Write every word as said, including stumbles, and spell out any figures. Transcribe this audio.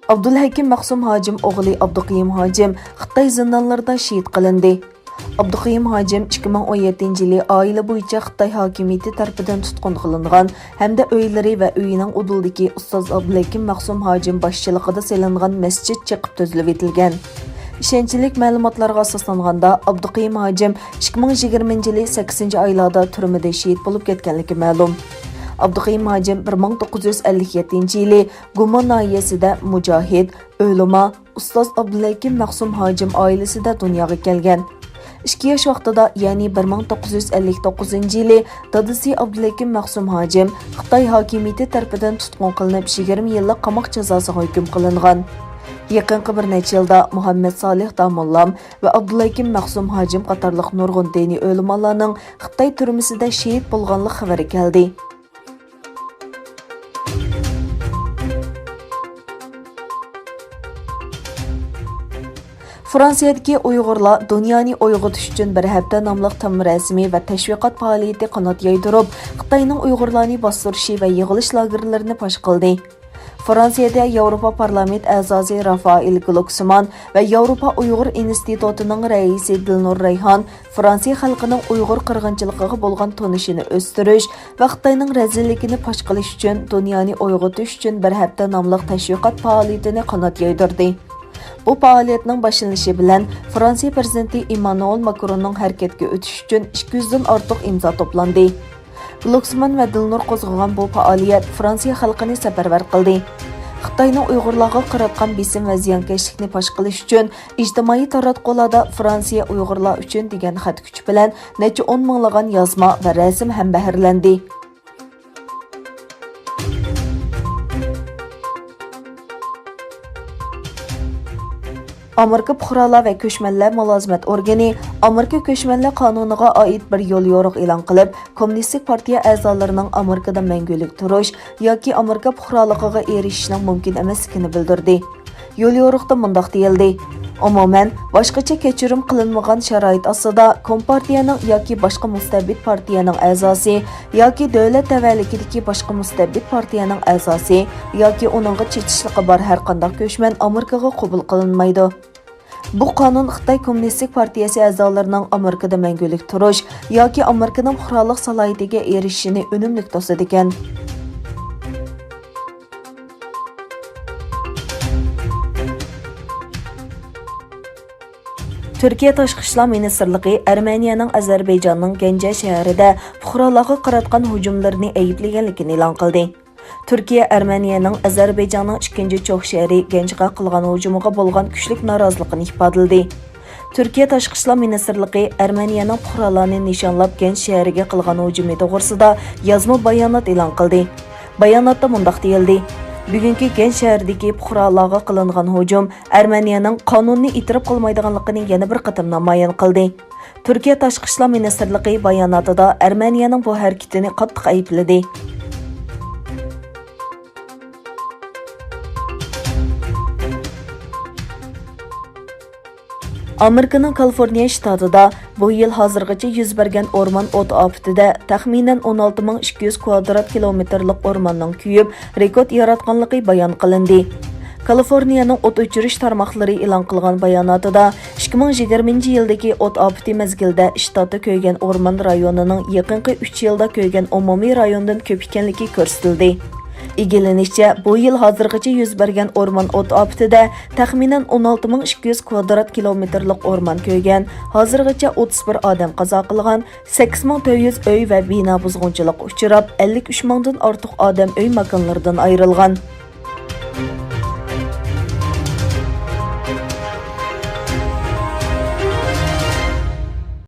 ئابدۇلھەكىم مەخسۇم ھاجىم ئوغلى ئابدۇقېيۇم ھاجىم خىتاي زىندانلىرىدا شېھىت قىلىندى. ئابدۇقېيۇم ھاجىم ئىككى مىڭ ئون يەتتىنچى يىلى ئائىلە بويىچە خىتاي ھاكىمىيىتى تەرىپىدىن تۇتقۇن قىلىنغان ھەمدە ئۆيلىرى ۋە ئۆيىنىڭ ئۇدۇلىدىكى ئۇستاز ئابدۇلھەكىم مەخسۇم ھاجىم باشچىلىقىدا سېلىنغان مەسچىت چېقىپ تۈزۈلۈۋېتىلگەن. ئىشەنچلىك مەلۇماتلارغا ئاساسلانغاندا، ئابدۇقېيۇم ھاجىم ئىككى مىڭ يىگىرمىنچى يىلى سەككىزىنچى ئايلاردا تۈرمىدە شېھىت بولۇپ كەتكەنلىكى مەلۇم. ئابدۇقېيۇم ھاجىم بىر مىڭ توققۇز يۈز ئەللىك يەتتىنچى يىلى گۇما ناھىيەسىدە مۇجاھىد، ئۆلىما، ئۇستاز ئابدۇلھەكىم مەخسۇم ھاجىم ئائىلىسىدە دۇنياغا كەلگەن. ئىككى ياش ۋاقتىدا، يەنى بىر مىڭ توققۇز يۈز ئەللىك توققۇزىنچى يىلى دادىسى ئابدۇلھەكىم مەخسۇم ھاجىم خىتاي ھاكىمىيىتى تەرىپىدىن تۇتقۇن قىلىنىپ، يىگىرمە يىللىق قاماق جازاسىغا ھۆكۈم قىلىنغان. يېقىنقى بىر نەچچە يىلدا مۇھەممەد سالىھ داموللام ۋە ئابدۇلھەكىم مەخسۇم ھاجىم قاتارلىق نۇرغۇن دىنىي ئۆلىمالارنىڭ خىتاي تۈرمىسىدە شېھىت بولغانلىق خەۋىرى كەلدى. فرانسىيەدىكى ئۇيغۇرلار دۇنيانى ئويغىتىش ئۈچۈن بىر ھەپتە ناملىق تېما رەسىمى ۋە تەشۋىقات پائالىيىتى قانات يايدۇرۇپ، خىتاينىڭ ئۇيغۇرلارنى باستۇرۇشى ۋە يىغىلىش لاگېرلىرىنى پاش قىلدى. فرانسىيەدە ياۋروپا پارلامېنت ئەزاسى رافائېل گلوكسمان ۋە ياۋروپا ئۇيغۇر ئىنستىتۇتىنىڭ رەئىسى دىلنۇر رەيھان فرانسىيە خەلقىنىڭ ئۇيغۇر قىرغىنچىلىقىغا بولغان تونۇشىنى ئۆستۈرۈش ۋە خىتاينىڭ رەزىللىكىنى پاش قىلىش ئۈچۈن دۇنيانى ئويغىتىش ئۈچۈن بىر ھەپتە ناملىق تەشۋىقات پائالىيىتىنى قانات يايدۇردى. بۇ پائالىيەتنىڭ باشلىنىشى بىلەن فرانسىيە پىرېزىدېنتى ئىممانۇئېل ماكروننىڭ ھەرىكەتكە ئۆتۈش ئۈچۈن ئىككى يۈزدىن ئارتۇق ئىمزا توپلاندى. گلوكسمان ۋە دىلنۇر قوزغىغان بۇ پائالىيەت فرانسىيە خەلقىنى سەپەرۋەر قىلدى. خىتاينىڭ ئۇيغۇرلارغا قاراتقان بېسىم ۋە زىيانكەشلىكنى پاش قىلىش ئۈچۈن ئىجتىمائىي تاراتقۇلاردا فرانسىيە ئۇيغۇرلار ئۈچۈن دېگەن خەت كۈچى بىلەن نەچچە ئون مىڭلىغان يازما ۋە رەسىم ھەمبەھىرلەندى. ئامېرىكا پۇقرالار ۋە كۆچمەنلەر مۇلازىمەت ئورگىنى ئامېرىكا كۆچمەنلەر قانۇنىغا ئائىت بىر يوليورۇق ئېلان قىلىپ، كوممۇنىستىك پارتىيە ئەزالىرىنىڭ ئامېرىكىدا مەڭگۈلۈك تۇرۇش ياكى ئامېرىكا پۇقرالىقىغا ئېرىشىشنىڭ مۇمكىن ئەمەسلىكىنى بىلدۈردى. يوليورۇقتا مۇنداق دېيىلدى: ئومۇمەن، باشقىچە كەچۈرۈم قىلىنمىغان شارائىت ئاستىدا كومپارتىيەنىڭ ياكى باشقا مۇستەبىت پارتىيەنىڭ ئەزاسى ياكى دۆلەت تەۋەلىكىدىكى باشقا مۇستەبىت پارتىيەنىڭ ئەزاسى ياكى ئۇنىڭغا چېتىشلىقى بار ھەرقانداق كۆچمەن ئامېرىكىغا قوبۇل قىلىنمايدۇ. بۇ قانۇن خىتاي كوممۇنىستىك پارتىيەسى ئەزالىرىنىڭ ئامېرىكىدا مەڭگۈلۈك تۇرۇش ياكى ئامېرىكىنىڭ پۇقرالىق سالاھىيىتىگە ئېرىشىشىنى ئۈنۈملۈك توسىدىكەن. تۈركىيە تاشقى ئىشلار مىنىستىرلىقى ئەرمېنىيەنىڭ ئەزەربەيجاننىڭ گەنجە شەھىرىدە پۇقرالارغا قاراتقان ھۇجۇملىرىنى ئەيىبلىگەنلىكىنى ئېلان قىلدى. تۈركىيە ئەرمېنىيەنىڭ ئەزەربەيجاننىڭ ئىككىنچى چوڭ شەھىرى گەنجغا قىلغان ھۇجۇمىغا بولغان كۈچلۈك نارازىلىقىنى ئىپادىلىدى. تۈركىيە تاشقى ئىشلار مىنىستىرلىقى ئەرمېنىيەنىڭ پۇقرالارنى نىشانلاپ گەنج شەھىرىگە قىلغان ھۇجۇمى توغرىسىدا يازما بايانات ئېلان قىلدى. باياناتتا مۇنداق دېيىلدى: بۈگۈنكى گەنج شەھىرىدىكى پۇقرالارغا قىلىنغان ھۇجۇم ئەرمېنىيەنىڭ قانۇننى ئېتىراپ قىلمايدىغانلىقىنى يەنە بىر قېتىم نامايان قىلدى. تۈركىيە تاشقى ئىشلار مىنىستىرلىقى باياناتىدا ئەرمېنىيەنىڭ بۇ ھەرىكىتىنى قاتتىق ئەيىبلىدى. ئامېرىكىنىڭ كالىفورنىيە شتاتىدا بۇ يىل ھازىرغىچە يۈز بەرگەن ئورمان ئوت ئاپىتىدە تەخمىنەن ئون ئالتە مىڭ ئىككى يۈز كۋادرات كىلومېتىرلىق ئورماننىڭ كۆيۈپ، رېكورت ياراتقانلىقى بايان قىلىندى. كالىفورنىيەنىڭ ئوت ئۆچۈرۈش تارماقلىرى ئېلان قىلغان باياناتىدا، ئىككى مىڭ يىگىرمىنچى يىلدىكى ئوت ئاپىتى مەزگىلىدە شتاتتا كۆيگەن ئورمان رايونىنىڭ يېقىنقى ئۈچ يىلدا كۆيگەن ئومۇمىي رايوندىن كۆپ ئىكەنلىكى كۆرسىتىلدى. ئىگىلىنىشىچە، بۇ يىل ھازىرغىچە يۈز بەرگەن ئورمان ئوت ئاپىتىدە تەخمىنەن ئون ئالتە مىڭ ئىككى يۈز كۋادرات كىلومېتىرلىق ئورمان كۆيگەن، ھازىرغىچە ئوتتۇز بىر ئادەم قازا قىلغان، سەككىز مىڭ تۆت يۈز ئۆي ۋە بىنا بۇزغۇنچىلىققا ئۇچراپ، ئەللىك ئۈچ مىڭدىن ئارتۇق ئادەم ئۆي ماكانلىرىدىن ئايرىلغان.